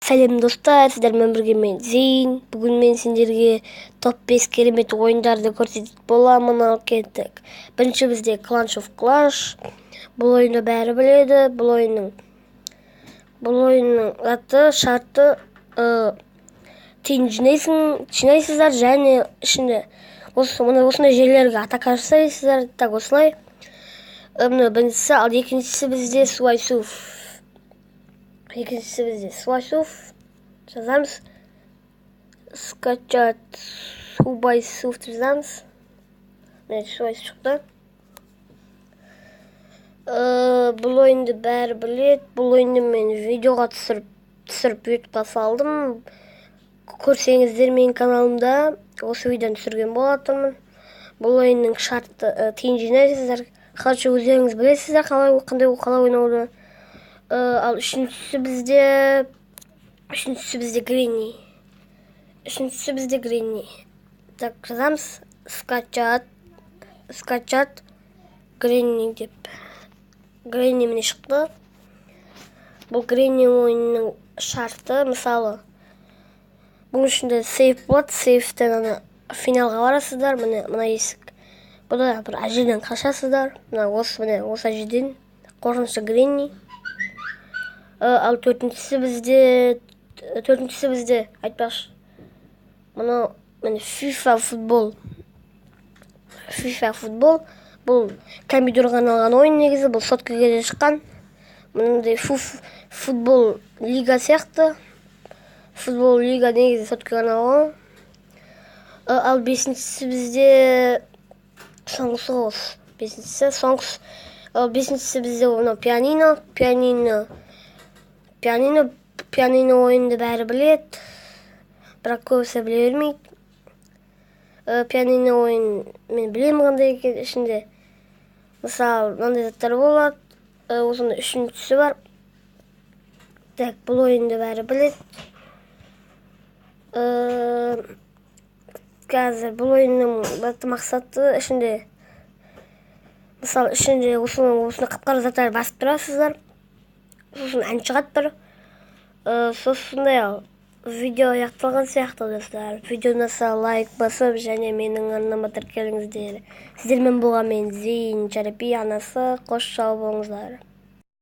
Сәлем, достар! Сіздермен бірге мен, Зейін. Бүгін мен сендерге топ 5 керемет ойындарды көрсететін боламын. Ал кеттік. Бірінші бізде Clash of Clash. Бұл ойынды бәрі біледі. Бұл ойынның аты, шарты тиын жинайсыздар және ішінде осы мына осындай жерлерге атака жасайсыздар. Так, осылай. Мына біріншісі. Ал екіншісі бізде Subway Surf. Екіншісі бізде Subway Surf. Жазамыз, скачать Subway Surf деп жазамыз. Міне, Subway шықты. Бұл ойынды бәрі біледі. Бұл ойынды мен видеоға түсіріп, ютубқа салдым. Көрсеңіздер, менің каналымда осы видеоны түсірген болатынмын. Бұл ойынның шарты тиын жинайсыздар. Короче, өздеріңіз білесіздер қалай, қандай, қалай ойнауды. Ал үшіншісі бізде Гренни. Үшіншісі бізде Гренни. Так, жазамыз, скачать Гренни деп. Гренни, міне, шықты. Бұл Гренни ойынының шарты, мысалы, бұның ішінде сейф болады. Сейфтен ана финалға барасыздар. Міне, мына есік. Бұда бір әжеден қашасыздар. Мына осы, міне, осы әжеден, қорқынышты Гренни. Ал төртіншісі бізде, айтпақшы, мынау, міне, FIFA футбол. FIFA футбол бұл компьютерге арналған ойын. Негізі бұл соткаға де шыққан. Мынандай футбол лига сияқты. Футбол лига негізі соткаға арналған. Ал бесіншісі бізде, соңғысы ғой осы, бесіншісі, соңғысы. Ал бесіншісі бізде мынау пианино. Пианино, пианино, пианино ойынды бәрі біледі, бірақ көбісі біле бермейді. Пианино ойын мен білемін қандай екен. Ішінде, мысалы, мынандай заттар болады. Осындай үшіншісі бар. Так, бұл ойынды бәрі біледі. Қазір бұл ойынның басты мақсаты ішінде, мысалы, ішінде осыны қап қара заттар басып тұрасыздар, сосын ән шығады бір. Сосын ал видео аяқталған сияқты. Достар, видео ұнаса, лайк басып және менің арнама тіркеліңіздер. Сіздермен болған мен, Зейін Чарапи анасы. Қош, сау болыңыздар.